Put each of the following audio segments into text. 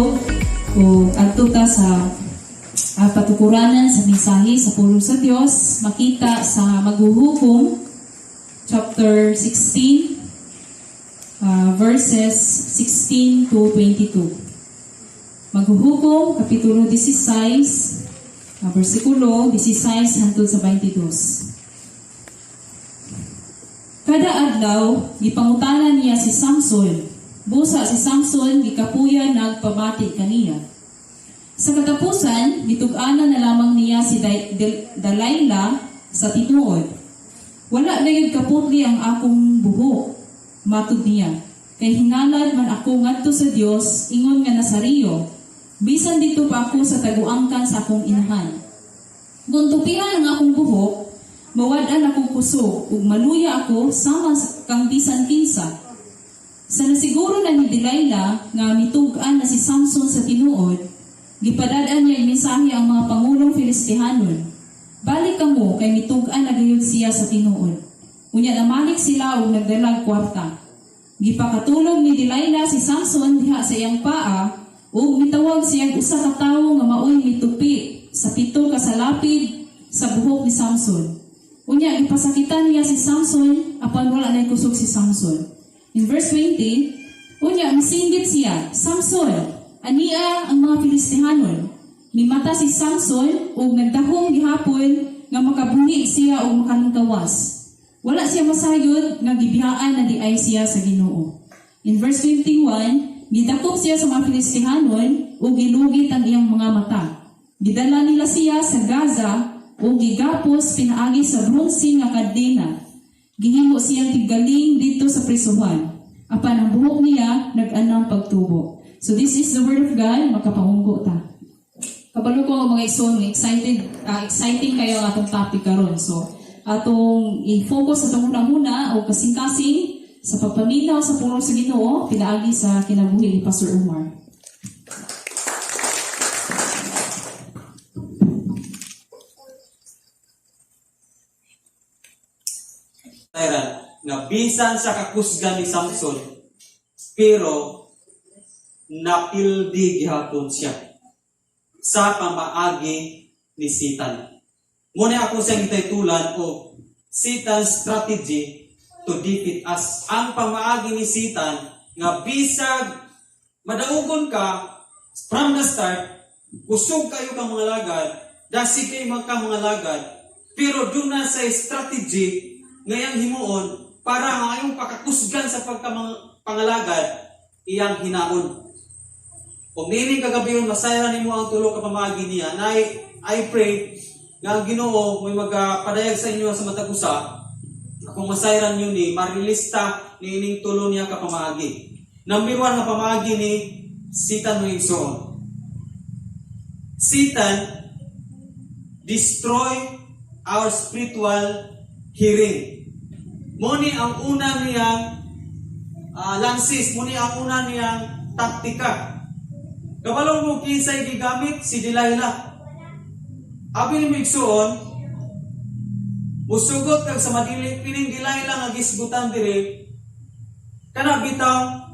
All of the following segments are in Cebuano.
pagtindog ug adto ta sa patukuranan sa mensahe sa pulong sa Dios, makita sa Maghuhukom chapter 16 verses 16 to 22. Maghuhukom kapitulo 16, bersikulo 16 hangtod sa 22. Kada adlaw, gipangutana niya si Samson. Busa si Samson gikapuya nagpamati kaniya. Sa katapusan, gitug-anan na lamang niya si Delilah sa tinuod. "Wala na yun kaputli ang akong buhok," matud niya. "Kay hinalad man ako ngadto sa Dios ingon nga Nasareo. Bisan didto pa ako sa taguangkan sa akong inahan. Kung tupihan ang akong buhok, mawad-an akong kusog ug maluya ako sama kang bisan kinsa." Sa nasiguro na ni Delilah nga mitug-an na si Samson sa tinuod, gipadad-an niya mensahe ang mga pangulong Filistihanon. "Balik kamo kay mitug-an na gayud siya sa tinuod." Unya namalik sila og nagdalag kwarta. Gipakatulog ni Delilah si Samson diha sa iyang paa ug mitawag siya usa ka tawo nga maoy mitupi sa pito ka salapid sa buhok ni Samson. Unya gipasakitan niya si Samson, apan wala na kusog si Samson. In verse 20, unya misinggit siya, "Samson, ania ang mga Filistihanon." Mimata si Samson ug nagdahom gihapon nga makabuhi siya ug makalingkawas. Wala siya masayod nga gibiyaan na diay siya sa Ginoo. In verse 51, gidakop siya sa mga Filistihanon ug gilugit ang iyang mga mata. Gidala nila siya sa Gaza ug gigapos pinaagi sa bronse nga kadena. Gihimo siyang tiggaling didto sa prisuhan. Apan ang buhok niya nag-anam pagtubo. So this is the word of God, makapangunggo ta. Kabalo ko, mga igsoon, excited, exciting kayo ang atong topic karon. So atong i-focus sa atong huna-huna o kasing-kasing sa pagpaminaw sa pulong sa Ginoo pinaagi sa kinabuhi ni Pastor Umar. Tayran, nga bisan sa kakusgan ni Samson, pero napildi gihapon siya sa pamaagi ni Satan. Muna ako siyang gitaytulan og Satan's strategy to defeat us. Ang pamaagi ni Satan nga bisag madaugon ka from the start, kusog kayo kang mga lagad, dasig kayo mga kang mga lagad, pero doon na sa strategy ngayang himuon para ang iyong pakakusgan sa pagkapangalagad, iyang hinaon. Kung nining kagabi masaya nimo ang tulo ka pamaagi niya. And I pray nga ang Ginoo may magapadayag sa inyo sa matag usa kung masayran nyo ni marilista ni ining tulo niya ka pamaagi. Number one nga pamaagi ni Satan, mga igsoon. Satan destroy our spiritual hearing. Mo ni ang una niyang lansis, mo ni ang una niyang taktika. Kabalo mo kinsay gigamit? Si Delilah. Abi nimo, igsuon, musugot kag sa madili pining Delilah nga gisgutan diri, kana bitaw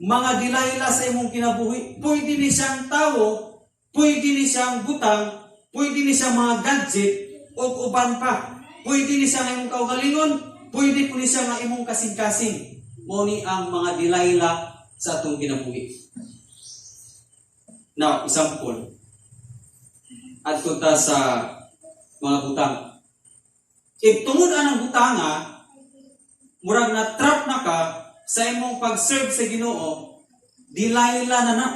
mga Delilah sa imong kinabuhi. Pwede ni siyang tawo, pwede ni siyang butang, pwede ni siyang mga gadget o uban pa. Pwede ni siya nga imong kaugalingon, pwede po ni siya nga imong kasing-kasing. Mo ni ang mga Delilah sa atong kinabuhi. Now, example. Adto ta sa mga butang. If tungod anang butanga, murag na trap na ka sa imong pag-serve sa Ginoo, Delilah na na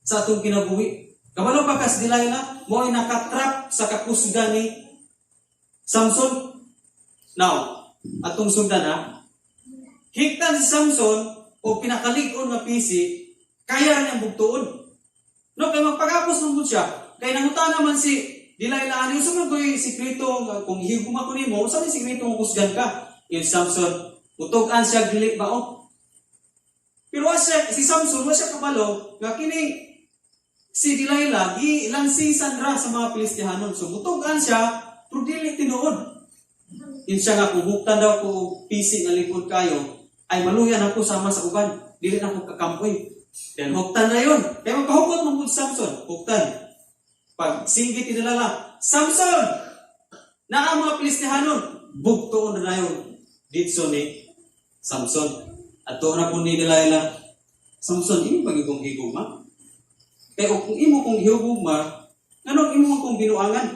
sa atong kinabuhi. Kabalo pa kas Delilah, mo ay nakatrap sa kakusgan ni Samson. Now, atong sundan na. Hiktan si Samson o pinakalig-on nga pisi, kaya niyang bugtuon. No, kay magpagapos man gud siya. Kay nanguta naman si Delilah ani, "Unsa man koy sikreto nga kung higuma ko nimo, unsa man sikreto nga kusgan ka?" In Samson, mutug-an siya dili bao. Pero siya, si Samson, wa siya kabalo nga kining si Delilah gilansisan ra sa mga Filistihanon. So mutug-an siya pero dili tinuod. In siya nga kung huktan daw ko og pisi nga likod kayo, ay maluyan ako sama sa uban. Dili na ako kakampoy. Then huktan na yun. Kaya magpahukot mo si Samson. Huktan. Pag singgit ni Delilah, "Samson! Naa mga Filistihanon!" Bugtoon na yun. Ditso ni Samson. At na po ni Delilah, "Samson, imo pag kong higugma? Kaya kung imo kong higugma, nganong imo kong binuangan?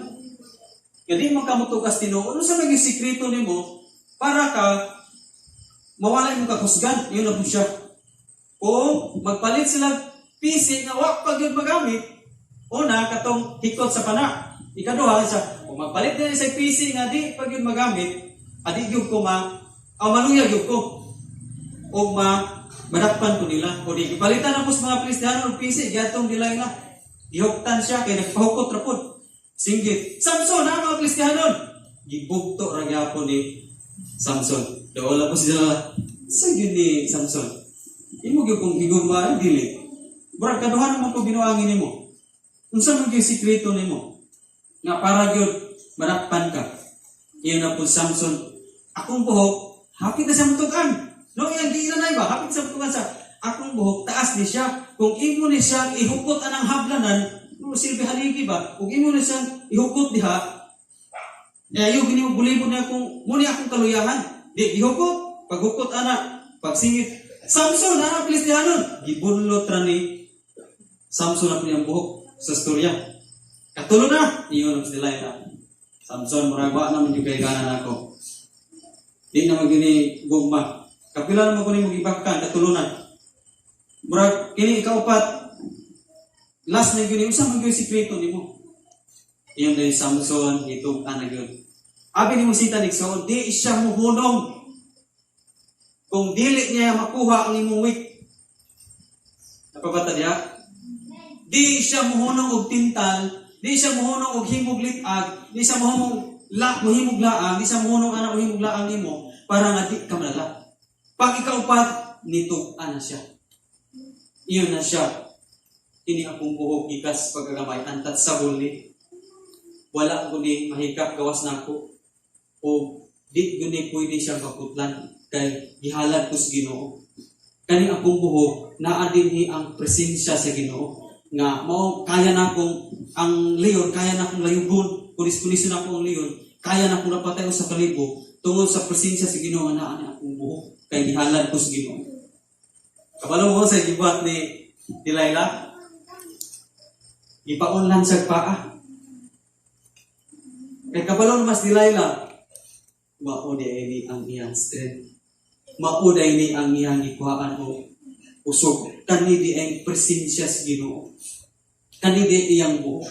Nga di man ka motugas tinuod, ano sa maging sikreto nimo para ka mawala imong kakusgan?" Yun na po siya. Kung magpalit sila pisi nga wa pa gyud magamit, una katong hikot sa pana. Ikaduha siya, kung magpalit din sa pisi nga di pa gyud magamit, adi gyud ko ma aw maluya gyud ko. O ma madakpan ko nila. O di gipalitan na po sa mga Pilistihano og pisi giadtong Delilah. Gihuktan siya kay nagpahukot ra pod. Singgit, "Samson, na mga Filistihanon!" Gibugto ra gyapon ni Samson. Doon po siya, sa gyud ni Samson. "Imo gyud kong higugma, dili? Murag kaduha naman ko binuangin nimo. Unsa man gyud sikreto nimo nga para gyud madakpan ka?" Iyon na po Samson, "Akong buhok, hapit na sa mutugan." No, iyang giila na iba, hapit sa mutugan sa akong buhok, taas ni siya. Kung imo ni siya ihukot anang hablanan, no, silbi haligi ba? Kung imo ni siyang ihukot diha, eh, ayaw gini mo bulibon niya kung muni akong kaluyahan. Di, gihukot, paghukot ana, pagsingit, "Samson, ana Filistihanon!" Gibunlot ra ni Samson na po niyang buhok sa storya. Katulo na, iyon ang sila na. "Samson, murag wa naman yung kay gana nako. Di naman gini gugma. Kapila naman ko nimo gibakan, katulo na. Murag kini ikaupat, last na gyud, unsa man gyud sikreto nimo?" Iyon dahil Samson, itong ana gyud. Abi nimo sita igsoon, di siya muhunong kung dili niya makuha ang imong weak. Napabata diha? Di siya muhunong og tintal, di siya muhunong og himog lit-ag, di siya muhunong la muhimog laang, di siya muhunong ana muhimog laang nimo para nga di ka malala. Pag ikaupat, nitug ana siya. Iyon na siya. "Kini akong buhok gikas pagkagamay, antat sa ni. Wala ko ni mahikap gawas nako. O di guni pwede siyang maputlan kay gihalad ko sa Ginoo. Kani akong buhok naa dinhi ang presensya sa Ginoo nga mao kaya na akong ang leon, kaya na akong layugon, kunis-kunison ako ang leon, kaya na akong napatay sa kalibo tungod sa presensya sa Ginoo nga naa ni akong buhok kay gihalad ko sa Ginoo." Kabalo mo sa gibuhat ni Delilah? Gipaunlan sa paa. Kay kabalo mas Delilah, mao ni ang iyang strength. Mao ni ang iyang gikuhaan o usog. Kani di ang presensya sa Ginoo. Kani di iyang buhok.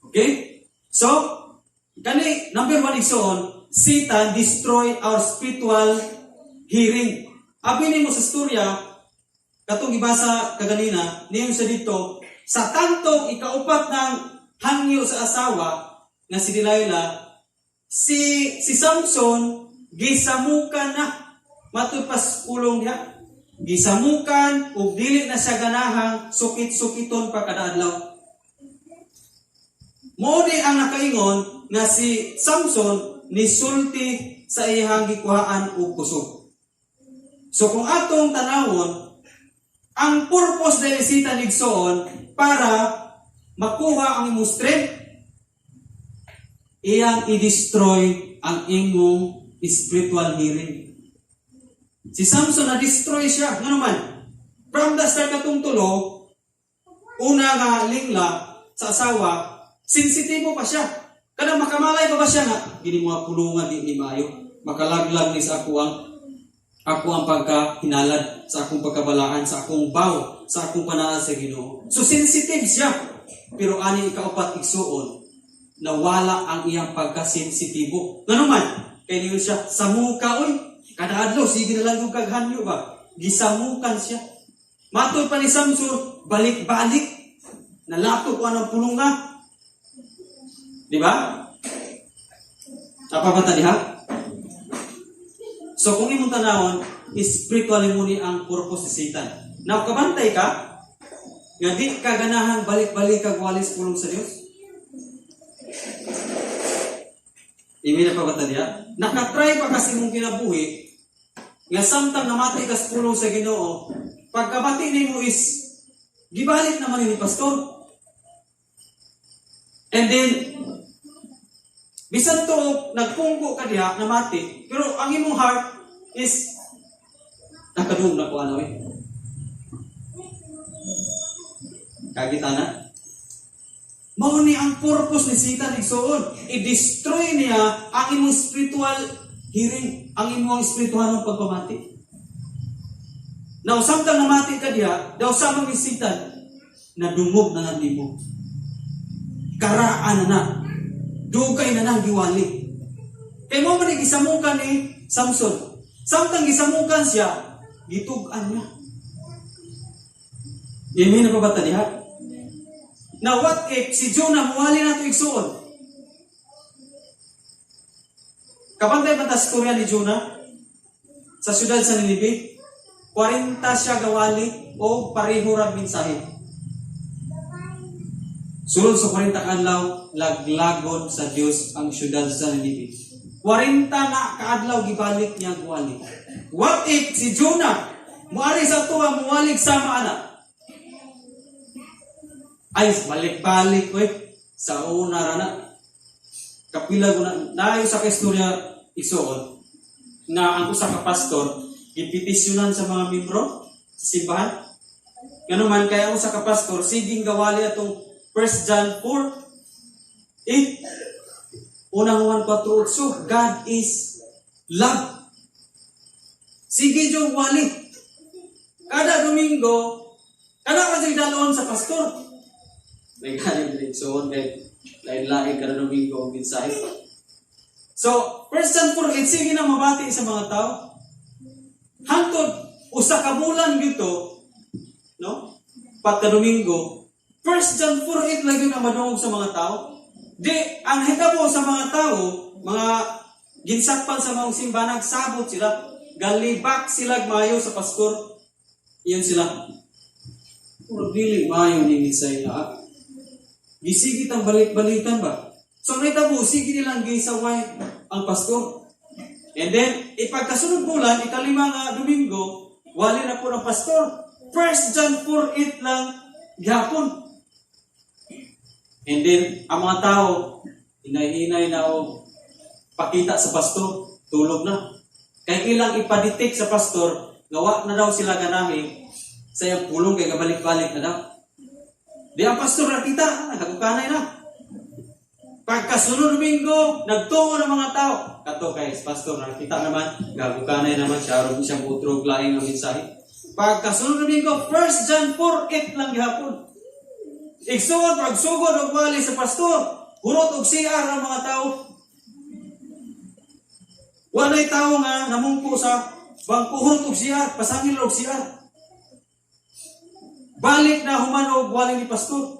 Okay? So, kani number 1 igsoon, Satan destroy our spiritual hearing. Abi nimo sa storya, katong gibasa kaganina, niyon sa dito, sa tantong ikaupat ng hangyo sa asawa nga si Delilah, si si Samson gisamukan na matud pas ulong diha. Gisamukan ug dili na siya ganahang sukit-sukiton pa kada adlaw. Mao ni ang nakaingon nga si Samson nisulti sa iyang gikuhaan og kusog. So kung atong tanawon, ang purpose dahil si Satan igsoon para makuha ang imong strength, iyang i-destroy ang imong spiritual hearing. Si Samson na-destroy siya. Ngano man? From the start katong tulo, una nga lingla sa asawa, sensitibo pa siya. Kanang makamalay pa ba siya nga, gini mga pulungan di ni maayo. Makalaglag ni sa ako ang pagkahinalad, sa akong pagkabalaan, sa akong vow, sa akong panaad sa Ginoo. So sensitive siya. Pero ani ikaupat igsuon, nawala ang iyang pagkasensitibo. Ngano man? Kay niyo siya, "Samuka oy. Kada adlaw sige na lang yung kaghanyo ba." Gisamukan siya. Matod pa ni Samson, balik-balik. Nalato ko anong pulunga. Di ba? Napabata diha? So kung imong tanawon, spiritual mo ni ang purpose ni Satan. Now, kabantay ka, nga di ka ganahan balik-balik kag walis pulong sa Dios. Imi na pa ba ta diha? Nakatry pa kasi mong kinabuhi, nga samtang namati ka sa pulong sa Ginoo, Pagkabati nimo is gibalik naman ni pastor. And then bisan to nagpungko ka diha namati, pero ang imong heart is nakadungog na ko ano eh. Kagita na. Mao ni ang purpose ni Satan, igsuon. I-destroy niya ang imong spiritual hearing, ang imong espirituhanong pagpamati. Now, samtang namati ka diha, daw sama ni Satan, nadungog na nga nimo. Karaan na na. Dugay na nang giwali. Kay mao man ni gisamukan ni Samson. Samtang gisamukan siya, gitug-an niya. Amen na pa ba ta diha? Now what if si Jonah muwali na ito, igsuon? Kabantay ba ta storya ni Jonah? Sa siyudad sa Ninive? 40 siya gawali o pareho ra mensahe. Sulod sa 40 kaadlaw, laglagon sa Dios ang siyudad sa Ninive. 40 na kaadlaw gibalik niya gwali. What if si Jonah muari sa tuwa muwalig sama ana? Ay, balik-balik oy. Sa una ra na. Kapila ko na naayo sa istorya, igsuon, na ang usa ka pastor gipetisyonan sa mga membro sa simbahan. Ngano man kay ang usa ka pastor siging gawali atong 1 John 4:8, Unang Juan 4:8, God is love. Sige yung wali. Kada Domingo, kada kasi dalon sa pastor. May galing din so kay lain-lain kada Domingo ang mensahe. So, 1 John 4:8, sige na mabati sa mga tao. Hangtod usa ka bulan gito, no? Pagka Domingo, 1 John 4:8 lagi na madungog sa mga tao. Di, ang hitabo sa mga tao, mga ginsakpan sa mga simbahan, nagsabot sila. Galibak sila maayo sa pastor. Iyon sila. Pero dili maayo ni mensahe na. Gisigit ang balik-balikan ba? So ang nahitabo, sige nilang gisaway ang pastor. And then, ipagkasunod bulan, ikalima nga Domingo, wali na po ng pastor. 1 John 4:8 lang gihapon. And then, ang mga tao, hinay-hinay na o pakita sa pastor, tulog na. Kay ilang ipadetect sa pastor, gawa na daw sila ganahi sa iyang pulong kay kabalik-balik na daw. Di ang pastor nakita, nagkakukanay na. Pagkasunod Domingo, nagtungo ng mga tao. Kato kay pastor, nakita naman, gagukanay naman siya, aron siyang utrog laing ang mensahe. Pagkasunod Domingo, 1 John 4:8 lang gihapon. Igsuon, pagsugod og wali sa pastor, hurot og CR ang mga tao. Walay tao nga namungko sa bangko, hurot og CR, pasangil og CR. Balik na human og wali ni pastor.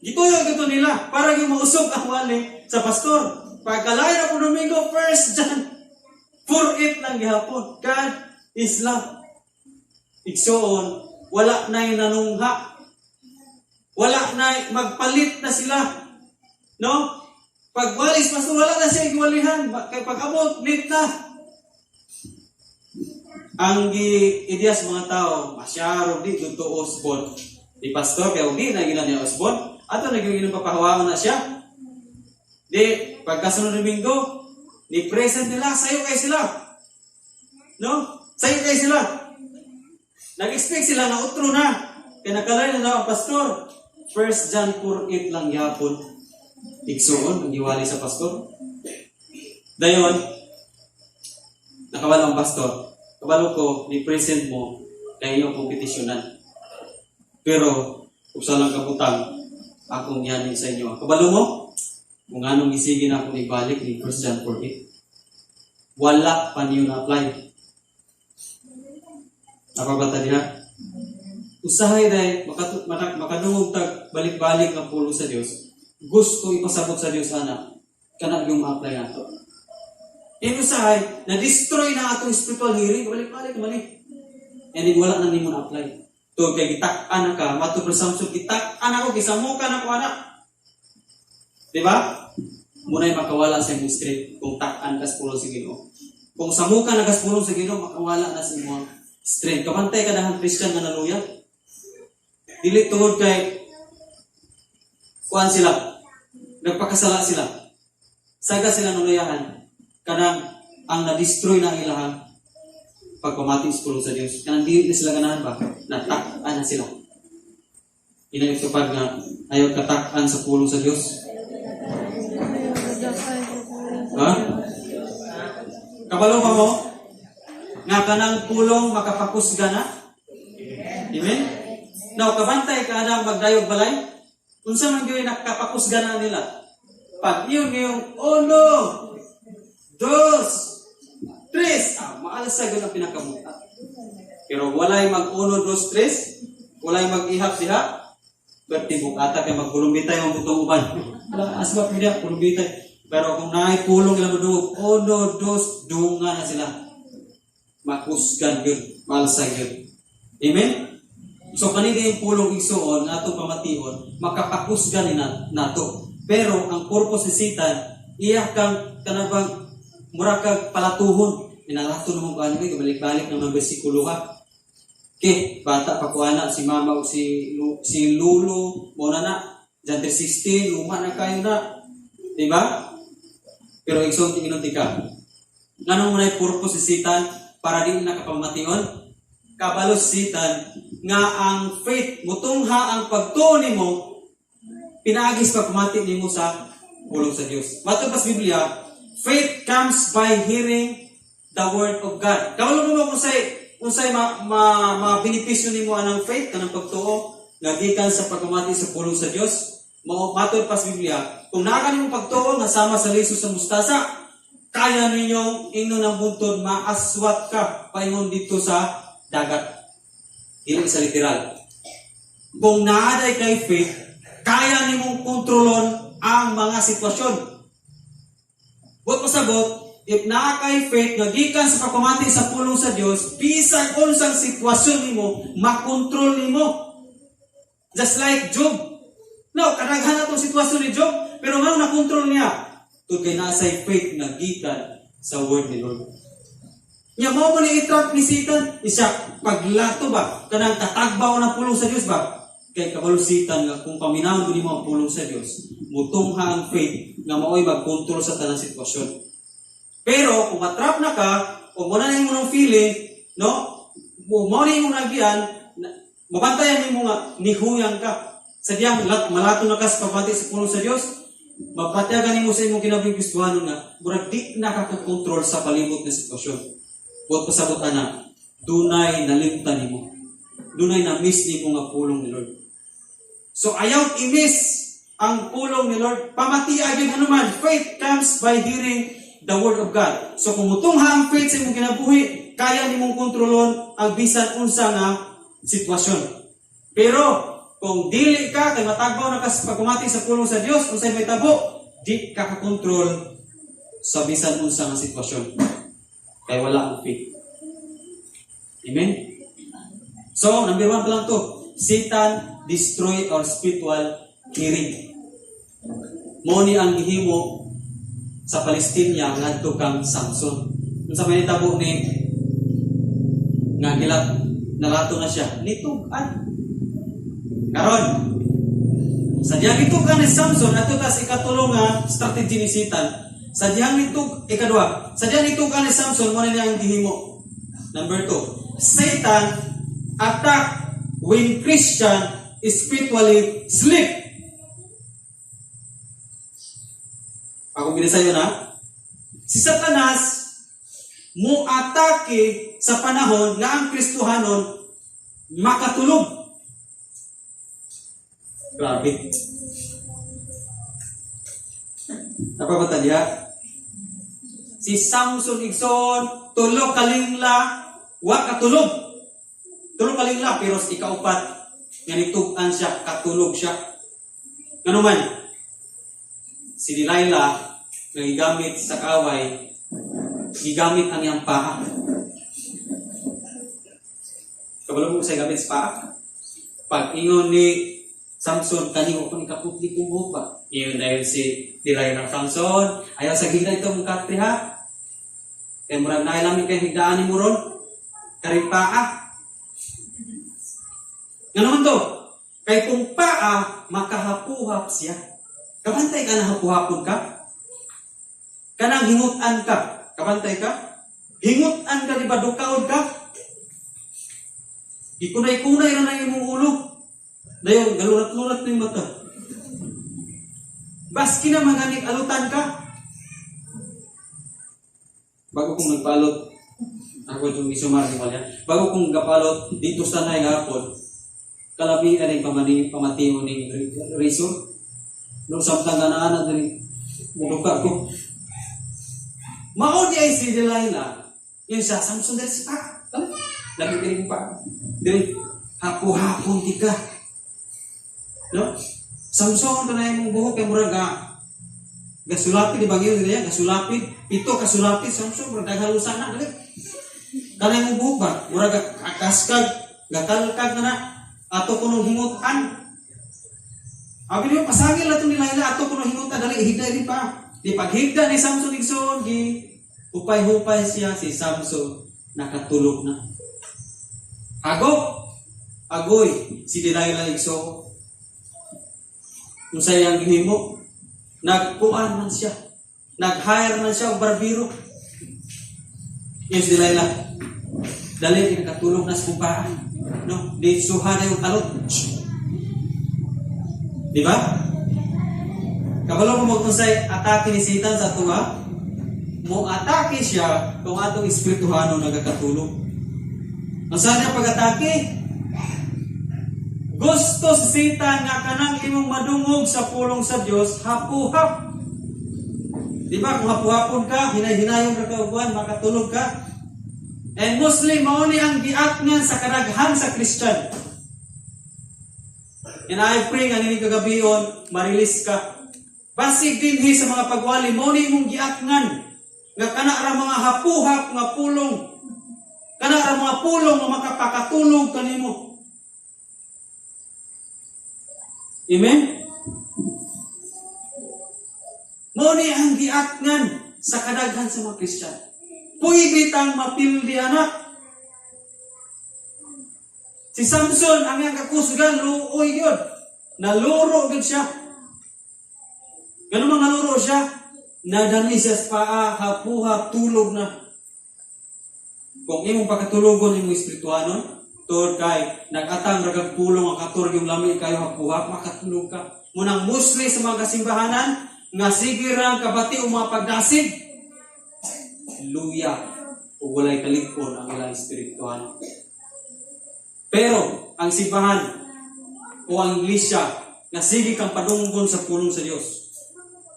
Gituyo gito nila para yung mausog ang wali sa pastor. Pagkalay na po Domingo, 1 John 4:8 lang gihapon. God is love. Igsuon, wala na yung nanungha. Wala na, magpalit na sila. No? Pag walis, pastor, wala na siya igwalihan. Kay pag abot, late na. Ang gi-ideas mga tao, masyaro di dito Osborne. Di pastor, kaya di na gina niya Osborne. Ato na gyud papahawaon na siya. Di, pagkasunod Domingo, ni present nila, sayo kay sila. No? Sayo kay sila. Nag-expect sila na utro na. Kaya nakalay na daw ang pastor. 1 John 4:8 lang yapon. Igsuon, ang giwali sa pastor. Dayon, nakabalo ang pastor. Kabalo ko, ni present mo, kay iyong kompetisyonan. Pero, usa lang kabutang, akong yanin sa inyo. Kabalo mo, kung anong isige na akong ibalik ni 1 John 4:8. Wala pa niyo na-apply. Napabata diha? Usahay dahil makadungog tag balik-balik ang pulong sa Dios. Gusto ipasabot sa Dios ana kana yung ma-apply nato. And usahay na-destroy na atong spiritual hearing, balik-balik mali. And then wala na nimo na-apply. To kay gitak-an na ka, mato presumption gitak-an ako gisamukan ako ana. Di ba? Muna'y makawala sa imong strength kung tak-an ka sa pulong sa Ginoo. Kung samukan na ka sa pulong sa Ginoo, makawala na sa imong Strength. Kabantay ka dahang Christian nga naluya. Dili tungod kay kuan sila. Nagpakasala sila. Saga sila naluyahan. Kanang ang na-destroy na ang ilahang pagpamati sa pulong sa Dios. Kanang dili na sila ganahan ba? Natak-an na sila. Ina itupad nga ayaw katak-an sa pulong sa Dios. Ha? Kabalo ba mo? Nga kanang pulong makapakusga na? Amen? Now, kabantay ka na magdayog balay? Unsa man gyud nakapakusga na nila? Pag iyon ngayong uno, dos, tres, maalsa gyud ang pinakamuta. Pero walay mag uno, dos, tres, walay mag-ihap diha, berarti bukata kay magpulumbitay ang butong uban. Wala, aswat mo diha, pulumbitay. Pero kung naay pulong ila modungog, uno, dos, dunga na sila. Makusgan yun, maalsa yun. Amen? So kanina yung pulong, igsuon nga atong pamation, makapakusgan ni nato. Pero ang purpose ni Satan, iya kang kanabang mura kag palatuhon. Inalato mo kung ano, balik-balik ng mga bersikulo ha. Okay, bata pa ko ana si mama o si Lolo, mo na na. John 3:16, luma na kayo na. Di ba? Pero igsoon, tinginon ka. Nganong mo na purpose si Satan para di na kapamation? Kabalo si Satan nga ang faith, mutungha ang pagtuo nimo pinaagi sa pagpamati nimo sa pulong sa Dios. Matod pa sa Biblia, faith comes by hearing the word of God. Kabalo mo kung say unsay ma benepisyo nimo anang faith, kanang pagtuo nga gikan sa pagpamati sa pulong sa Dios? Mao matod pa sa Biblia, kung naa ka nimong pagtuo nga sama sa liso sa mustasa, kaya ninyong ingnon ng buntod, maaswat ka paingon dito sa dagat. Dili sa literal. Kung naaday kay faith, kaya nimong kontrolon ang mga sitwasyon. Buot pasabot, if naa kay faith nga gikan sa pagpamati sa pulong sa Dios, bisag unsang sitwasyon nimo, makontrol nimo. Just like Job. No, kadaghan na tong sitwasyon ni Job, pero ngano na-kontrol niya? Tungod kay naa say faith nga gikan sa word ni Lord. Nya mao man ni i-trap ni Satan, isa paglato ba kanang katagbaw ng pulong sa Dios ba? Kay kabalo Satan nga kung paminawon nimo ang pulong sa Dios, mutungha ang faith nga mao'y magkontrol sa tanang sitwasyon. Pero kung matrap na ka, o mo na nimo ng feeling, no? Mo mo na imong nagian, mabantayan nimo nga nihuyang ka. Sa diyang malato na ka sa pagbati sa pulong sa Dios, mapatyagan nimo sa imong kinabuhi Kristohano nga murag di na ka kontrol sa palibot nga sitwasyon. Buot pasabot ana, dunay nalimtan nimo. Dunay na miss nimo nga pulong ni Lord. So ayaw i-miss ang pulong ni Lord. Pamatia gyud anuman, faith comes by hearing the word of God. So kung mutungha ang faith sa imong kinabuhi, kaya nimong kontrolon ang bisan unsa nga sitwasyon. Pero kung dili ka kay matagbaw na ka sa pagpamati sa pulong sa Dios, unsay mahitabo, di ka kakontrol sa bisan unsa nga sitwasyon. Kay wala ang faith. Amen? So, number one pa lang to. Satan destroy our spiritual hearing. Mo ni ang gihimo sa Palestina ngadto kang Samson. Unsa may nitabo ni nga gilat nalato na siya nitug-an. Karon, sa diyang nitug-an ni Samson, ato ta sa ikatulo nga strategy ni Satan. Sa diyang nitug ikaduha, sa diyang nitug-an ni Samson, mo na niya ang gihimo. Number two, Satan attack when Christian is spiritually sleep. Ako binisayo na. Si Satanas mo atake sa panahon nga ang Kristohanon makatulog. Grabe. Napabata niya? Si Samson, igsoon, tulo kalingla, wa katulog. Tulo kalingla, pero sa ikaupat, nga nitug-an siya, katulog siya. Ngano man, si Delilah, nga gigamit sa kaaway, gigamit ang iyang paa. Kabalo mo sa gamit sa paa? Pag ingon ni Samson, kani ko ni kaputli kong buhok ba? Iyon dahil si Delilah, "Samson, ayaw sa gila ito mong katri ha. Kay murag nailamin kay higdaan ni mo ron." Kari paa. Nga naman to? Kay kung paa, makahapuhap siya. Kabantay ka na hapuhapon ka? Kanang hingutan ka. Kabantay ka? Hingutan ka, di ba? Dukaon ka? Ikunay-kunay ra na imong ulo. Dayon, galurat-lurat na yung mata. Baski na maganik alutan ka. Bago kong nagpalot, ako itong isumar ni Malia. Bago kong gapalot dito sa nay hapon, kalabi ani pamani pamatiho ni Riso. No samtang ganaan diri muduka ko. Mao di ay si Delilah. Yun siya, Samson diri si pa. Labi diri pa. Diri hapo-hapon ti ka. No? Samson kanay imong buhok kay murag ga gasulapid di ba yun niya gasulapid pito kasulapid. Samson, murag daghalusan na dali kanay imong buhok ba murag kaskag gakalkag na na ato kunong hingutan. Abi niyo pasangil na itong Delilah, ato kunong hingutan, dali higda di pa di paghigda ni Samson, igsoon, gi hupay-hupay siya. Si Samson nakatulog na. Hagop agoy si Delilah, igsoon. Kung sa iyang gihimo, nagkuan man siya. Nag-hire man siya og barbero. Yes, Delilah. Dali, nakatulog na sa kumpaan. No? Di suha na yung alot. Di ba? Kabalo mo magkunsay atake ni Satan sa tuwa? Mo atake siya kung atong espirituhano nagakatulog. Ang saan niya pag-atake? Gusto si Satan nga kanang imong madungog sa pulong sa Dios hapuhap. Di ba kung hapuhapon ka, hinay-hinayon ra ka uban, makatulog ka. And Muslim, mao ni ang giatngan sa kadaghan sa Christian. And I pray nga nini kagabion, ma-release ka. Basig dinhi sa mga pagwali, mao ni imong giatngan nga kana ra mga hapuhap nga pulong. Kana ra mga pulong nga makapakatulog kanimo. Amen? Mao ni ang giatngan sa kadaghan sa mga Christian. Pwede tang mapildi, anak. Si Samson, ang iyang kakusgan, luoy yun. Naluro gyud siya. Ganun mang naluro siya, nadani siya sa paa, hapuha, tulog na. Kung imong pagkatulogon imong espirituhanon, tungod kay nagatang ragag pulong ang katur yung lami kayo hapuha, makatulog ka. Munang mostly sa mga kasimbahanan, nga sige ra kabati o mga pagdasig, luya o walay kalig-on ang ilang espirituhanon. Pero ang simbahan o ang iglesia nga sige kang padunggon sa pulong sa Dios,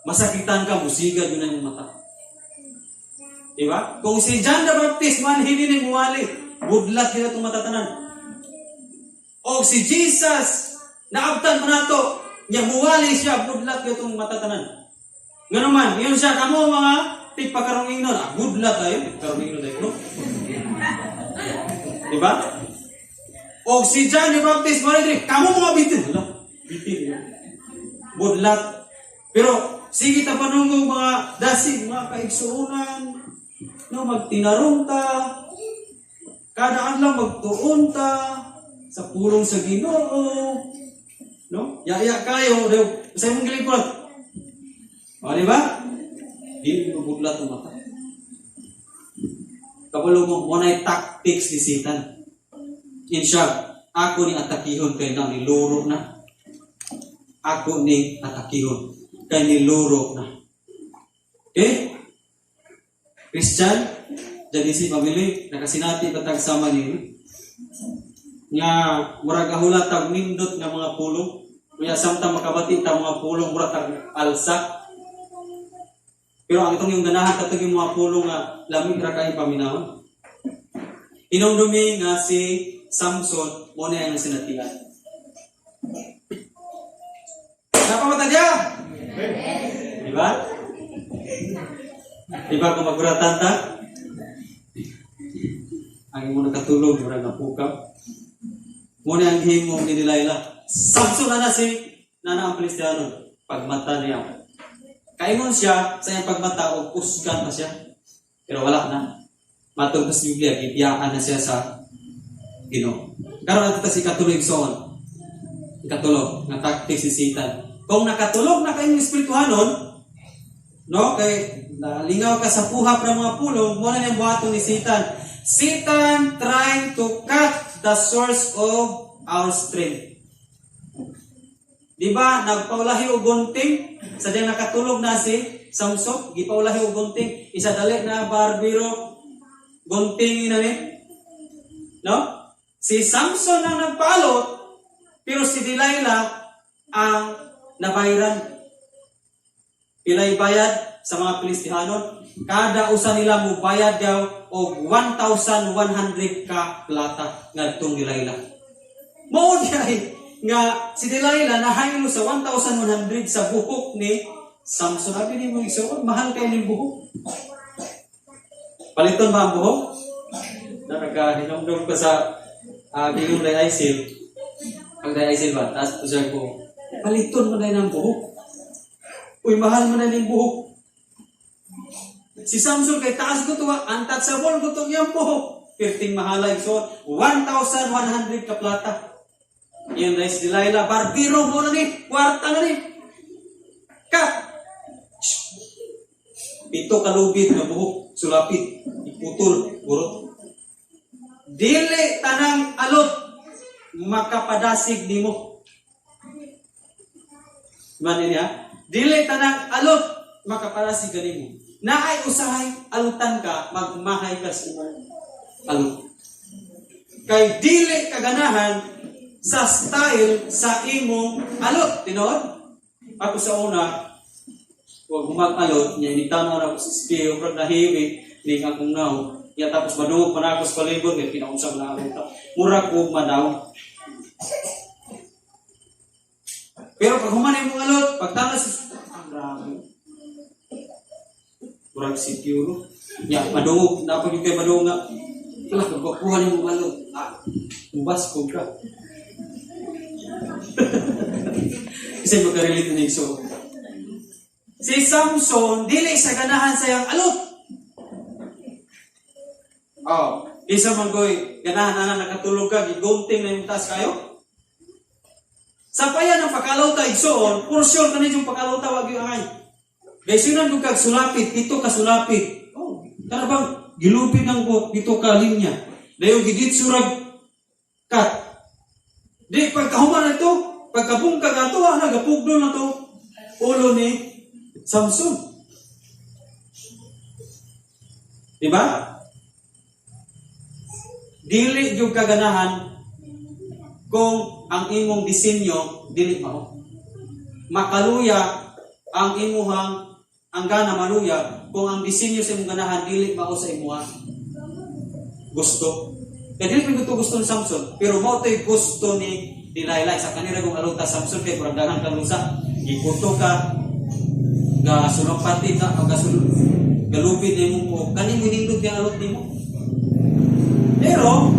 masakitan ka, musigad yun ang imong mata. Diba? Kung si John the Baptist man hindi ni muwali, budlat nila itong matatanan. O si Jesus, naabtan mo nato, niya muwali siya, budlat nila itong matatanan. Nga naman, yun siya, kamo mga tigpakarongingnon, ah, budlat tayo, tigpakarongingnon tayo, no? Diba? O si John the Baptist, mo rin, kamo mga bitin. Hala, bitin. Budlat. Pero, sige ta panunggong mga dasig, mga kaigsuunan, no, magtinarong ta, kada adlaw magtuon ta, sa pulong sa Ginoo, no? Ya-ya kayo, daw, sa imong gilikod. O, di ba? Di mo budlat ang mata. Kabalo mo, mo na tactics ni Satan. In short, ako ni atakihon kay na niluro na. Ako ni atakihon kay niluro na. Okay? Christian, jadi si family, nakasinati batag sama ni nga murag ahula tag nindot nga mga pulong. Kuya samtang makabati ta mga pulong, murag tag alsa. Pero ang itong yung ganahan katong yung mga pulong nga lami ra kay paminawon. Inumdumi nga si Samson mo na ang sinatian. Napamata diya? Di ba? Di ba kung maguratan ta? Ang imo nakatulog, murag napukaw. Mo na ang himo ni Delilah. Samson na na si nana ang Filistiano. Pagmata niya. Kaingon siya sa iyang pagmata o kusgan pa siya. Pero wala na. Matod pa sa Biblia, gibiyaan na siya sa Ginoo. Karon, adto ta sa ikatulo, igsoon. Ikatulo nga tactic si Satan. Kung nakatulog na kayong espirituhanon, no, kay nalingaw ka sa puhap ng mga pulong, mao na niyang buhaton ni Satan. Satan trying to cut the source of our strength. Di ba, nagpaulahi og gunting sa diyang nakatulog na si Samson, gipaulahi og gunting, isa dali na barbero, gunting na ni. No? Si Samson ang nagpaalot, pero si Delilah ang nabayran. Pilay bayad sa mga Pilistihanon? Kada usa nila mo bayad daw og 1,100 ka plata ngadtong Delilah. Mao diay nga si Delilah nahaylo sa 1,100 sa buhok ni Samson. Abi nimo, igsoon, mahal kay ning buhok. Paliton ba ang buhok? Nakahinumdum ko sa giyong day ISIL. Pag day ISIL ba, tapos po ko, paliton mo na ang buhok. Uy, mahal mo na ning buhok. Si Samson kay taas ko to, untouchable ko to iyang buhok. Perting mahala, so 1,100 ka plata. Iyon na si Delilah, barbero mo na ni, kwarta na ni. Ka! Pito kalubid na buhok, sulapit, iputol, burot. Dili tanang alot makapadasig nimo. Man niya? Dili tanang alot makapadasig kanimo. Naay usahay alutan ka, magmahay ka sa imong alot. Kay dili kaganahan sa style sa imong alot. Tinuod? Ako sa una, wag humag-alot, niya initanaw na ako sa espeho, pero nahiwi, ni akong naw. Niya tapos madungog pa na ako sa palibot, kaya pinausap na ako. Mura ko manaw. Pero pag human imong alot, pag tanaw sa, ang grabe. Murag si Puro. Nya, madungog, na ako yung kay madungog nga. Wala, kagwapuhan imong alot. Ah, mubas ko ka. Kasi magka-relate na so. Si Samson, dili sa ganahan sa iyang alot. Oh, isa man ko'y ganahan na nakatulog ka, gigunting na yung taas kayo. Sa payan ng pagkalawta, igsoon, for sure kanin yung pagkalawta, wag yung angay. Gaysunan ko kag sulapit, dito ka sulapit. Oh, kana bang gilupit ng buhok, dito ka linya. Dayon giditsurag cut. Di pagkahuman na ito, pagkabungkag na ito, ah, nagapugdo na to. Ulo ni Samson. Diba? Dili yung kaganahan kung ang imong disenyo dili mao. Makaluya ang imuhang ang gana, maluya kung ang disenyo sa imong ganahan dili mao sa imuha gusto. Kaya dili pa gusto ni Samson, pero mao to'y gusto ni Delilah sa kanila kung alota Samson kay murag daghan kang lusa. Gikuto ka ga sulopati ka o ga galupid nimo mo kani mo nindot yung alot nimo. Pero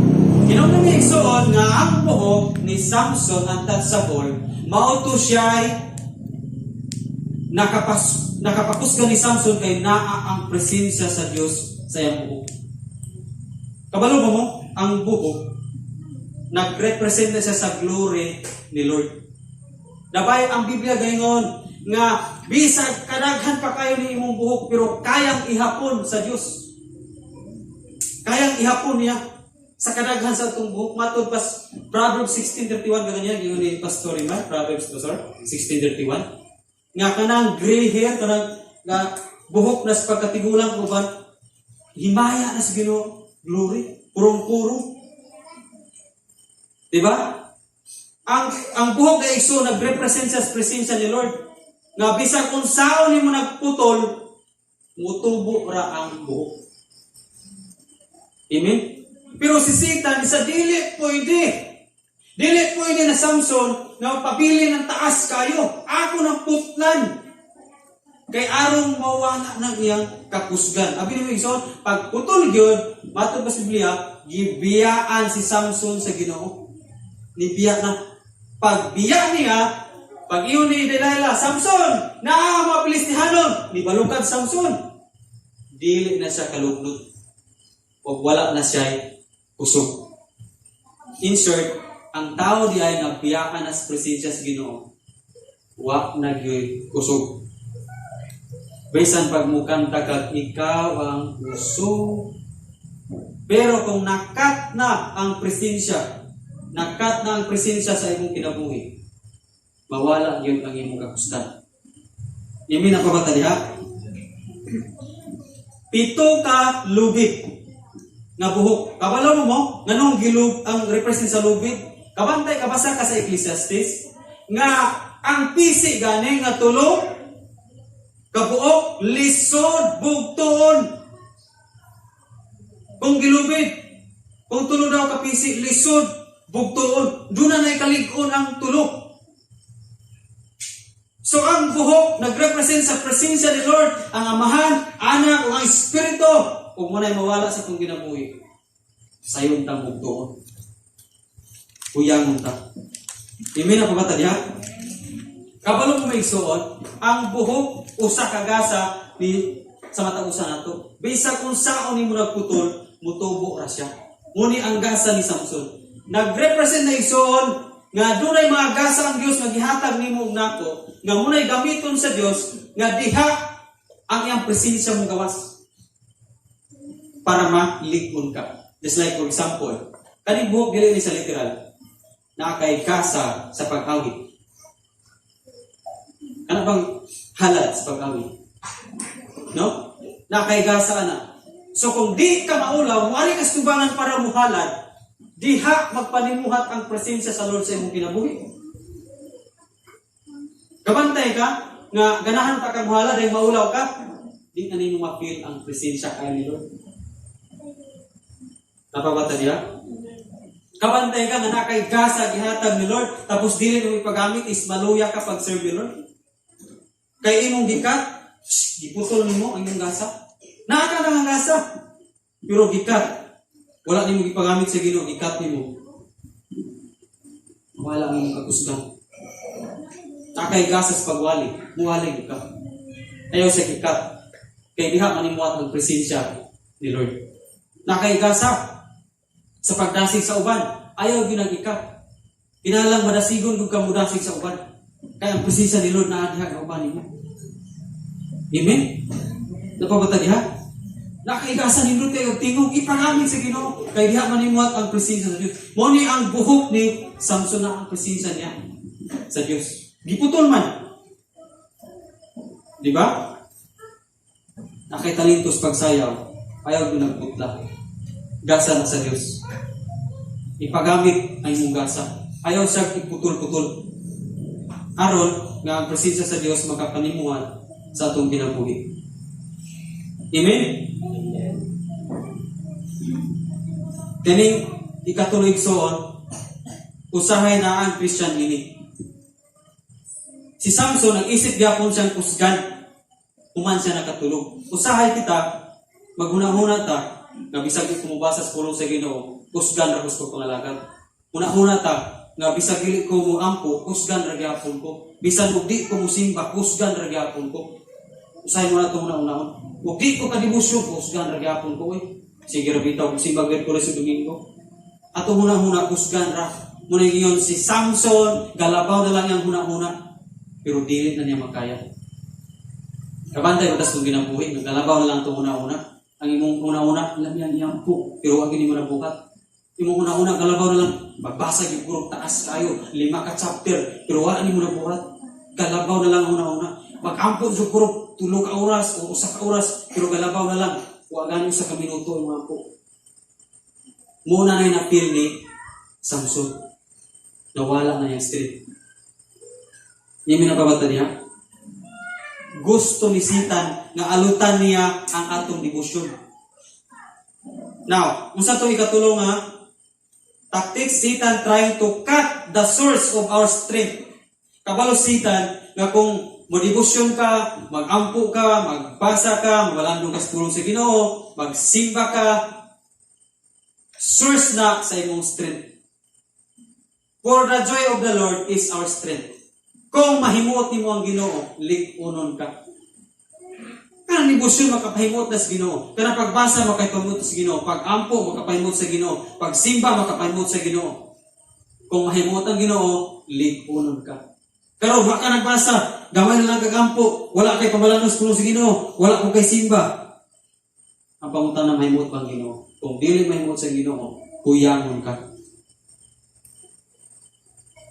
hinumdum ni, igsoon, nga ang buhok ni Samson untouchable, mao to siya'y nakapakusgan ni Samson kay naa ang presensya sa Dios sa iyang buhok. Kabalo ba mo? Ang buhok nagrepresent na siya sa glory ni Lord. Dabay ang Biblia gaingon nga bisag kadaghan pa kayo ni imong buhok pero kayang ihapon sa Dios. Kayang ihapon niya sa kadaghan sa atong buhok, matod pas Proverbs 16:31 ba ganyan yun ni Pastor Ima, Proverbs, Pastor 16:31, nga kanang gray hair, kanang nga buhok na sa pagkatigulang uban, himaya na sa Ginoo, glory, purong-puro. Di ba? Ang buhok na igso nagrepresent sa presensya ni Lord. Nga bisan unsaon nimo nagputol, mutubo ra ang buhok. Amen? Pero si Satan sa dili pwede. Dili pwede na Samson nga pabili ng taas kayo. Ako nang putlan. Kay arong mawala ng iyang kakusgan. Abi nimo, igsoon, pag putol gyud, matod pa sa Biblia, gibiyaan si Samson sa Ginoo. Nibiya na. Pag biya niya, pag iyon ni Delilah, "Samson, naa ang mga Pilistihanon." Nibalukad Samson. Dili na siya kalugnot. Ug wala na siya kusog. In short, ang tao di ay nagbiyakan na sa presensya sa Ginoo, wa na gyud kusog. Bisan pag mukanta kag "Ikaw ang kusog." Pero kung na-cut na ang presensya, na-cut na ang presensya sa imong kinabuhi, mawala gyud ang imong kakusgan. Amen ako ba diha? Pito ka lubid nga buhok. Kabalo mo mo, nganong gilub ang represent sa lubid? Kabantay, kabasa ka sa Ecclesiastes nga ang pisi gani nga tulo kabuok lisod bugtuon. Kung gilubid, kung tulo daw ka pisi, lisod bugtuon. Doon na kalig-on ang tulo. So ang buhok nagrepresent sa presensya ni Lord, ang Amahan, Anak, ug ang Espiritu. Ug mo mawala sa itong kinabuhi, sayon tang bugtuon. Kuyangon ta. Amen ako ba ta diha? Kabalo mo, maigsuon, ang buhok usa ka gasa ni sa matag usa nato. Bisag kung saon nimo nagputol, mutubo ra siya. Muni ang gasa ni Samson. Nagrepresent na, igsuon, nga dunay mga gasa ang Dios nga gihatag nimo ug nako, nga munay gamiton sa Dios nga diha ang iyang presensya mo gawas para malig-on ka. Just like, for example, kaning buhok, dili ni sa literal na kay gasa sa pag-awit. Ano bang halad sa pag-awit? No? Na kay gasa na. So kung di ka maulaw, muari ka sa tubangan para muhalad, diha magpanimuhat ang presensya sa Lord sa imong kinabuhi. Kabantay ka nga ganahan pa kang muhalad ay maulaw ka, di na nimo ma-feel ang presensya kay ni Lord. Napabata diha? Kabantay ka nga nakay gasa gihatag ni Lord, tapos dili mo ipagamit is maluya ka pag serve ni Lord. Kay imong gi-cut, shh, giputol nimo ang imong gasa. Naa ka na nga gasa. Pero gi-cut. Wala nimo gipagamit sa Ginoo, gi-cut nimo. Wala ang imong kakusgan. Nakay gasa sa pagwali, muwali gyud ka. Ayaw sa gi-cut. Kay diha manimuhat ang presensya ni Lord. Nakay gasa sa pagdasig sa uban, ayaw gyud nang i-cut. Kinahanglan madasigon gyud ka mudasig sa uban. Kay ang presensya ni Lord naa diha nga uban nimo. Amen? Napabata diha? Nakaigasa nindot kay og tingog, ipangamit sa Ginoo kay diha manimuhat ang presensya sa Dios. Mo ni ang buhok ni Samson na ang presensya niya sa Dios. Giputol man. Di ba? Nakay talentos pagsayaw, ayaw gyud nagputla. Gasa na sa Dios. Ipagamit ang imong gasa. Ayaw siya iputol-putol. Aron nga ang presensya sa Dios makapanimuhat sa atong kinabuhi. Amen? Amen. Kining ikatulo, igsoon, usahay na ang Christian ini. Si Samson, nag-isip gyapon siyang kusgan human siya nakatulog. Usahay kita, maghuna-huna ta, nga bisag di ko mobasa sa pulong sa Ginoo, kusgan ra ko sa pangalagad. Huna-huna ta, nga bisag dili ko moampo, kusgan ra gyapon ko. Bisan og di ko mosimba, kusgan ra gyapon ko. Usahay mo na itong una-unahon. Ug di ko kadebosyon, kusgan ra gyapon ko. Uy. Sige ra bitaw, simba Miyerkules ug Domingo. Ato huna-huna, kusgan ra. Muna ingon si Samson, galabaw na lang yung huna-huna. Pero dili na niya makaya. Kabantay ba tas kung ginabuhi, nagalabaw na lang itong huna-huna. Ang imong huna-huna, alam yan, iyang po. Pero ang gini mo nabukat. Imong huna-huna, galabaw na lang. Magbasa yung purong taas kayo, lima ka chapter, pero wala ni mo nabuhat. Galabaw na lang ang huna-huna. Mag-ampo sa purong 3 ka oras o 1 ka oras, pero galabaw na lang. Wa gani 1 ka minuto ang ampo. Muna na yung na-feel ni Samson. Nawala na yung strength. Hindi mo napabata niya? Gusto ni Satan nga alutan niya ang atong debosyon. Now, unsa to ikatulo nga tactics? Satan trying to cut the source of our strength. Kabalo Satan nga kung mo-debosyon ka, magampo ka, magbasa ka, mabalandong ka sa pulong sa Ginoo, magsimba ka, source na sa imong strength. For the joy of the Lord is our strength. Kung mahimuot nimo ang Ginoo, lig-unon ka. Ano Kanang debosyon makapahimot na sa Ginoo. Kanang pagbasa makapahimot sa Ginoo. Pag-ampo makapahimot sa Ginoo. Pagsimba makapahimot sa Ginoo. Kung mahimot ang Ginoo, lig-unon ka. Pero wa ka nagbasa, gamay na lang kagampo, wala kay pamalanos pulong sa Ginoo, wala ko kay simba. Ang pangutana, mahimot bang Ginoo? Kung dili mahimot sa Ginoo, kuyangon ka.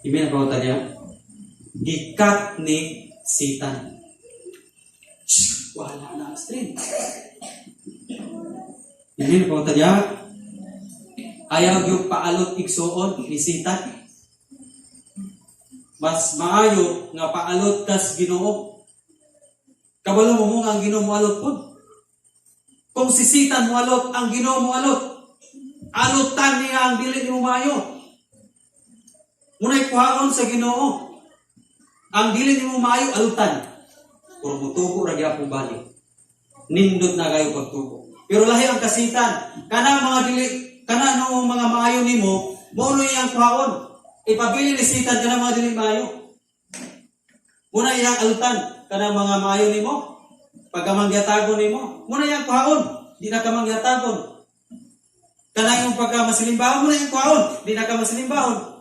Amen ang pangutana niya? Gi-cut ni Satan. Shh, wala na ang strength. Amen ang pangutana niya? Ayaw yung paalot igsuon ni Satan. Mas maayo nga paalot kas Ginoo. Kabalo mo mo nga ang Ginoo moalot pod. Kung si Satan moalot, ang Ginoo moalot. Alutan niya ang dili nimo maayo. Muna'y kuhaon sa Ginoo. Ang dili nimo maayo, alutan. Pero mutubo ra gyapon balik. Nindot na kayo pagtubo. Pero lahi ang kasitan. Kana mga dili, kana no mga maayo nimo, mao no iyang kuhaon. Ipabili ni Satan kana mga dili maayo. Muna iyang alutan kana mga maayo nimo. Pagkamangyatagon nimo, muna iyang kuhaon. Di na ka mangyatagon. Kana yung pagka masilimbahon, muna iyang kuhaon. Di na ka masilimbahon.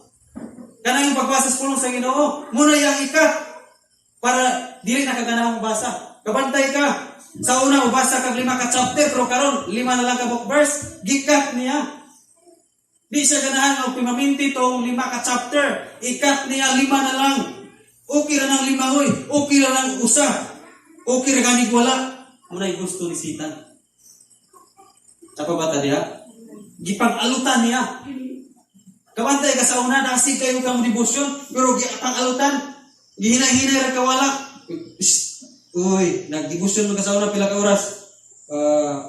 Kana yung pagbasa sa pulong sa Ginoo, muna iyang i-cut para dili na ka ganahang basa. Kabantay ka. Sa una, ubasa kag lima ka chapter, pero karon lima na lang ka book verse, gi-cut niya. Di siya ganahan nga pimaminti tong lima ka chapter. I-cut niya, lima na lang. Okay ra nang lima, oy. Okay ra nang usa. Okay ra ganig wala. Muna'y gusto ni Satan. Tapa ba ta diha? Gipang-alutan niya. Kabantay ka sa una, dasig kayo kang debosyon, pero gipang-alutan. Gihinay-hinay ra ka wala. Shh. Uy, nagdebosyon man ka sa una pila ka oras?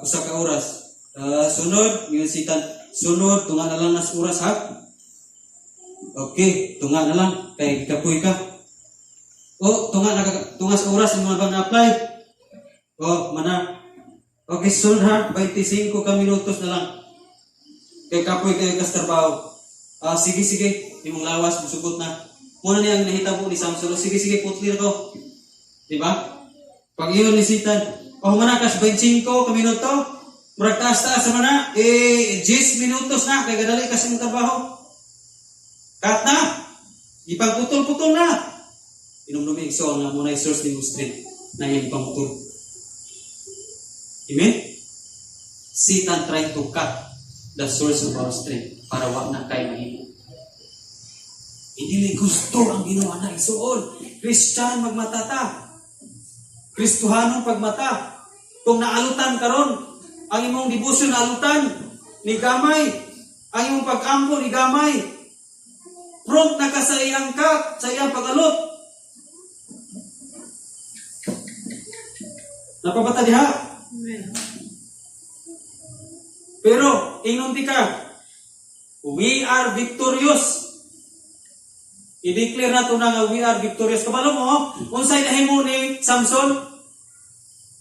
Usa ka oras. Sunod, yung Satan, sunod, tunga na lang nas oras, ha? Okay, tunga na lang, kay kapoy ka. Oh, tunga na tunga sa oras mo bang na-apply? Oh, mana. Okay, sunod ha, 25 ka minutos na lang. Kay kapoy kayo kas trabaho. Ah, sige, sige, imong lawas musugot na. Muna niya ang nahitabo ni Samson. "Oh, sige, sige, putlir ko." Di ba? Pag iyon ni Satan, oh, mana kas 25 ka minuto, murag taas-taas sa mana, eh, 10 minutos na, kay gadali kasi mong trabaho. Cut na! Ipagputol-putol na! Inumnumi igsoon nga muna source ni mong strength na iyang ipamutol. Amen? Satan tried to cut the source of our strength para wa na kay mahimo. Hindi ni gusto ang ginawa na igsuon. Christian, magmatata. Kristohanon, pagmata. Kung naalutan karon, ang imong debosyon naalutan, ni gamay. Ang imong pag-ampo ni gamay. Prompt na ka sa iyang cut, sa iyang pag-alot. Napabata diha. Pero, ingnon ka, we are victorious. I-declare na to na nga we are victorious. Kabalo mo, unsay nahimo ni Samson?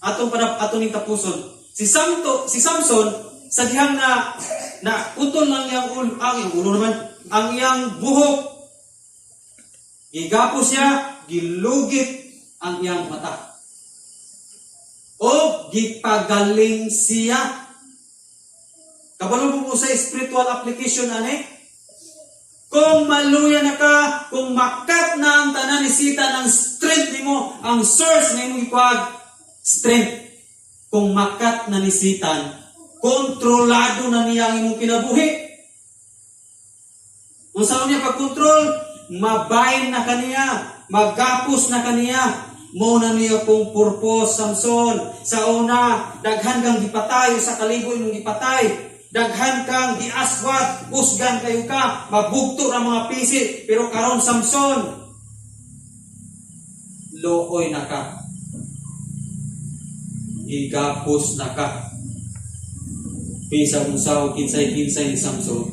Atong para ato ning tapuson. Si Samson sa dihang na na utol lang iyang ulo, ang iyang ulo naman, ang iyang buhok. Gigapos siya, gilugit ang iyang mata. O gipagaling siya. Kabalo mo sa spiritual application ani? Kung maluya na ka, kung ma-cut na ang tanan ni Satan, ang strength nimo, ang source na imong ikuag, strength. Kung ma-cut na ni Satan, kontrolado na niya ang imong kinabuhi. Kung saan niya pagkontrol, mabayin na kaniya, magapos na kaniya. Mo na niya kung purpose, Samson. Sa una, daghan kang gipatay, sa kalibo imong gipatay. Daghan kang giaswat, usgan kayo ka, mabugto ang mga pisi. Pero karon, Samson, looy na ka. Gigapos na ka. Bisa unsa o kinsay-kinsay ni Samson,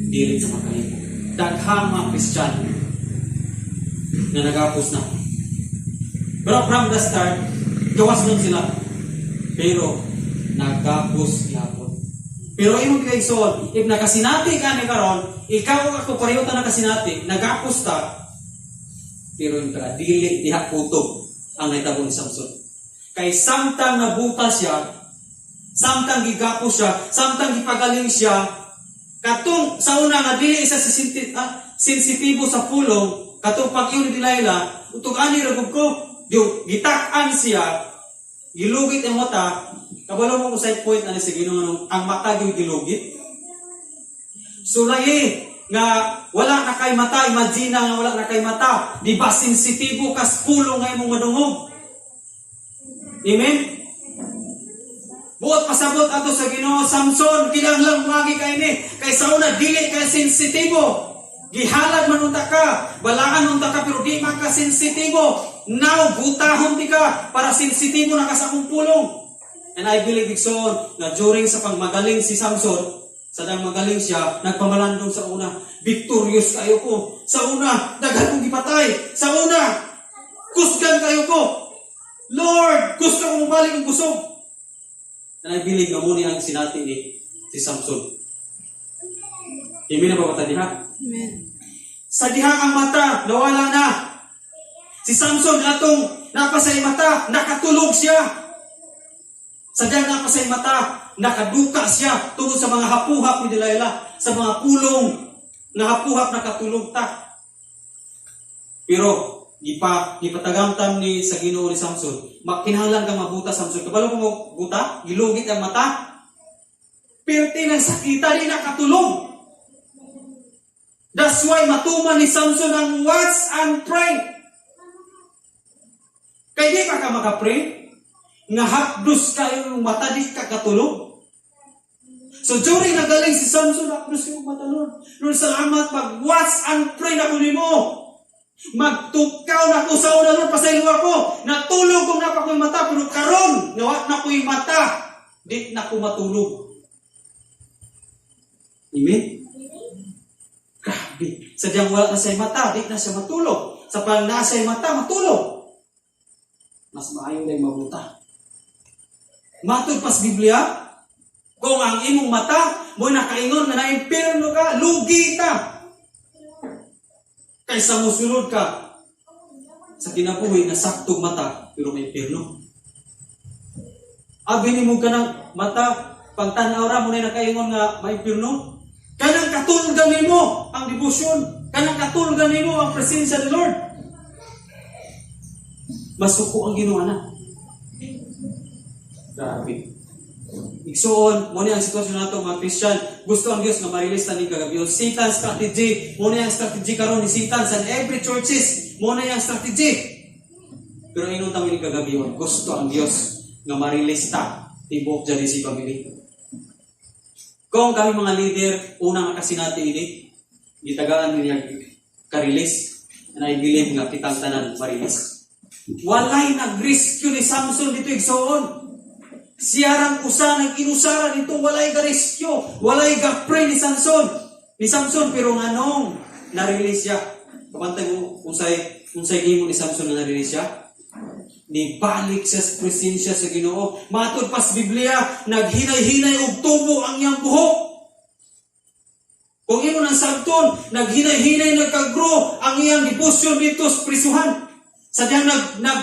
dili sa makahimo. Daghang mga Kristiyan na nagapos na. Pero from the start, gawas nun sila. Pero nagapos gyapon. Pero imong kay, if nakasinati ka ni karon, ikaw ug ako pareho ta nakasinati, nagapos ta. Pero yung ka dili diha kutob ang nahitabo ni Samson. Kay samtang nabuta siya, samtang gigapos siya, samtang gipagaling siya, katong sa una nga dili isa si sensitibo sa pulong, katong pag-ingon ni Delilah, "Utog ani ra gud ko," di gitak-an siya, gilugit ang mata. Kabalo mo kung sa point ani sa Ginoo, ang mata gyud gilugit. Sulayi nga wala na kay mata, imagine nga wala na kay mata, di ba sensitibo kas pulong nga imong madungog? Amen? Buot pasabot ato sa Ginoo, "Samson, kinahanglan moagi ka ini kay sa una dili ka sensitibo. Gihalad man unta ka, balaan unta ka, pero di man ka sensitibo. Now, butahon ti ka para sensitibo na ka sa akong pulong." And I believe, igsoon, nga during sa pagmagaling si Samson, sa dang magaling siya, nagpamalandong sa una, "Victorious kayo ko. Sa una, daghan kong gipatay. Sa una, kusgan kayo ko. Lord, gusto ko mabalik ang kusog." And I believe nga mao ni ang sinati ni si Samson. Amen na ba ba diha? Amen. Sa dihang ang mata, nawala na. Si Samson atong napasay mata, nakatulog siya. Sa dihang napasay mata, nakaduka siya tungod sa mga hapuhap ni Delilah, sa mga pulong nga hapuhap, nakatulog ta. Pero gipatagamtam ni sa Ginoo ni Samson, "Makinahanglan kang mabuta, Samson." Kabalo mo buta, gilugit ang mata. Pirti ng sakita, di nakatulog. That's why matuman ni Samson ang watch and pray. Kay di pa ka makapray, nga hapdos kayo yung mata, di ka katulog. So during nagaling si Samson, "Hapdos yung mata, Lord. Lord, salamat, mag-watch and pray na ko nimo. Magtukaw na ko sa una, Lord, pasaylo ako. Natulog kung naa pa ko'y mata, pero karon, nawa na ko'y mata, di na ko matulog." Amen? Grabe. Sadyang wala na siya'y mata, di na siya matulog. Sa pag nasa mata, matulog. Mas maayo na mabuta. Matod pas Biblia, kung ang imong mata mo nakaingon nga naimpirno ka, lugi ta. Kaysa musulod ka sa kinabuhi na saktong mata, pero may impirno. Abi nimo ka ng mata, pagtanaw ra mo na nakaingon nga may impirno. Kanang katulgan nimo ang devotion, kanang katulgan nimo ang presensya ni Lord. Masuko ang Ginoo na. Grabe. Igsuon, mao ni ang sitwasyon nato mga Christian. Gusto ang Dios nga ma-release ta ni kagabi. Satan strategy, mao ni ang strategy karon ni Satan sa every churches. Mao ni ang strategy. Pero ingon ta ni kagabi, gusto ang Dios nga ma-release ta tibok dyan si family. Kung kami mga leader, unang makasinati ini, gitagaan niya ka-release, and I believe nga kitang tanan ma-release. Walay nag-rescue ni Samson dito, igsoon. Siyarang usa nag-inusara dito, walay ga-rescue, walay ga-pray ni Samson. Ni Samson, pero nganong na-release siya? Kabantay mo unsay himo ni Samson na na-release siya? Nibalik siya sa presensya sa Ginoo. Matod pas Biblia, naghinay-hinay og tubo ang iyang buhok. Kung imo nang sabton, naghinay-hinay nagka-grow ang iyang devotion dito sa prisuhan. Sa diyang nag, nag,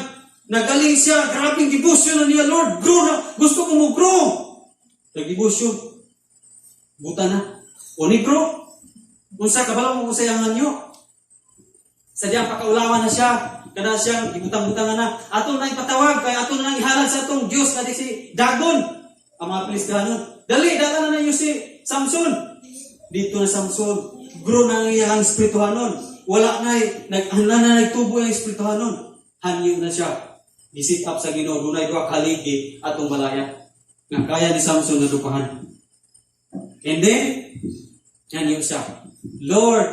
nagaling siya, grabing devotion na niya, "Lord, grow na, gusto ko mo grow." Nag-devotion. Buta na. O ni grow. Unsa kabalo mo unsay ang anyo? Sa diyang pakaulawan na siya, kana siyang gibutang-butangan na. Ato na ipatawag, kay ato na nang ihalad sa atong Diyos nga di si Dagon. Ang mga Filistihanon. "Dali, dala na ninyo si Samson." Dito na Samson. Grow na ang iyang espirituhanon. Wala na, nag, na nagtubo ang espirituhanon. Hanyo na siya. Gisit up sa Ginoo, dunay duha ka haligi atong balaya. Nga kaya ni Samson na dupahan. And then, hanyo siya. "Lord,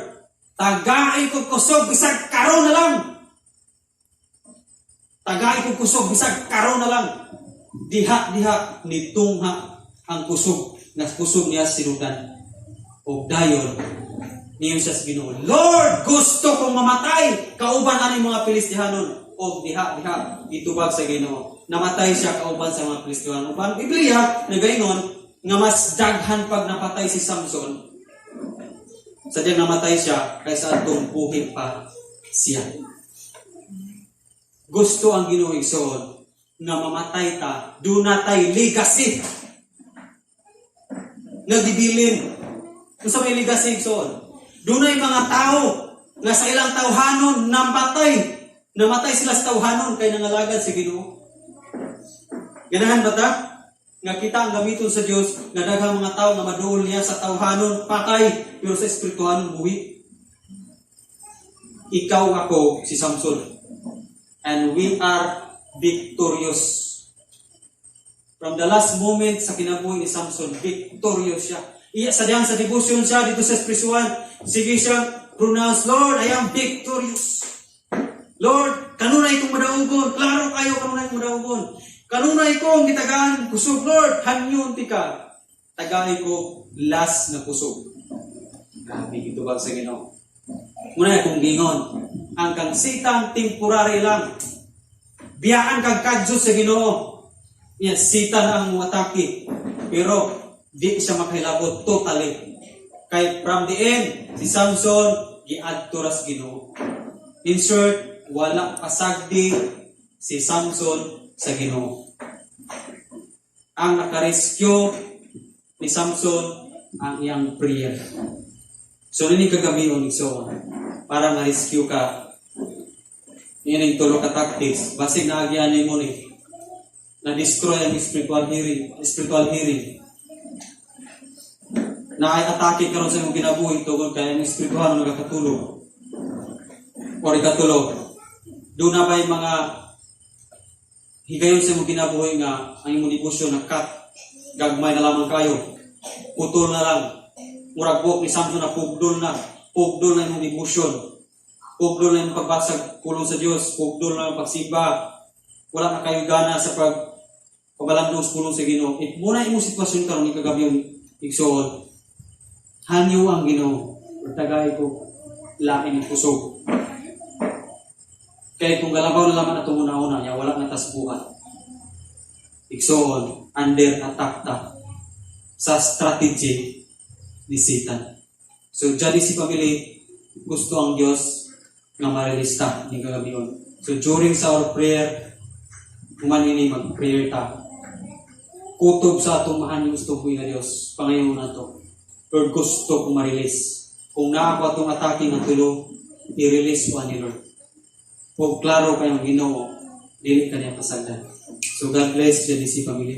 tagai ko kusog bisag karon na lang. Tagai ko kusog bisag karon na lang." Diha diha nitungha ang kusog nga kusog niya sinudan. Og dayon niyon siya sa Ginoo, "Lord, gusto kong mamatay kauban ani mga Filistihanon." Og diha diha gitubag sa Ginoo. Namatay siya kauban sa mga Filistihanon. Uban Biblia nagaingon nga mas daghan pag napatay si Samson sa diyang namatay siya kaysa atong buhi pa siya. Gusto ang Ginoo, igsoon, Nga mamatay ta, duna tay legacy nga gibilin. Unsa may legacy, igsoon? Dunay mga tao nga sa ilang tawhanon namatay. Namatay sila sa tawhanon kay nangalagad sa Ginoo. Ganahan ba ta nga kita ang gamiton sa Dios nga daghang mga tao nga maduol niya sa tawhanon patay, pero sa espirituhanon buhi? Ikaw, ako, si Samson. And we are victorious. From the last moment sa kinabuhi ni Samson, victorious siya. Iya sa diyang sa devotion siya dito sa espiritual, sige siya pronounce, "Lord, I am victorious. Lord, kanunay kong madaugon." Klaro kayo, kanunay kong madaugon. "Kanunay kong gitagaan kusog, Lord, hanyon ti ka. Tagay ko last na kusog." Grabe gitubag sa Ginoo. Muna kung gingon, ang kang Satan temporary lang. Biyaan kag kadyot sa Ginoo. Yan, Satan ang muatake. Pero di siya makahilabot totally. Kay from the end, si Samson giadto ra sa Ginoo. In short, wala pasagdi si Samson sa Ginoo. Ang nakarescue ni Samson, ang iyang prayer. So nini kagabi, igsoon, para ma-rescue ka, yun tulo ka tactics. Basig naagyan nimo ni na-destroy ang spiritual hearing, spiritual hearing. Na ay atake karon sa imong kinabuhi tungod kay ang espiritual na nagakatulog. Or ikatulo, duna ba'y mga higayon sa imong kinabuhi nga ang imong negosyo na cut, gagmay na lamang kayo, putol na lang, murag buhok ni Samson na pugdol na, pugdol na imong negosyo, pugdol na imong pagbasag pulong sa Dios, pugdol na ang pagsimba, wala na kayo gana sa pagpabalandong sa pulong sa Ginoo. If mao na imong sitwasyon karon ni kagabi, igsoon, hangyo ang Ginoo, tagay ko lain ang kusog. Kaya kung galabaw na lamang atong una-una, ya wala na tas buhat. Igsoon, under attack ta sa strategy ni Satan. So, dyan si family, gusto ang Diyos nga ma-release ta ni kagabion. So, during sa our prayer, human ini mag-prayer ta. Kutob sa atong mahan yung gusto nga Diyos, pangayon nato. Lord, gusto kong ma-release. Kung naa ko atong atake nga tulo, i-release ko ani, Lord. Kung klaro kayong Ginoo, dili ka niya pasagdan. So God bless JDC family.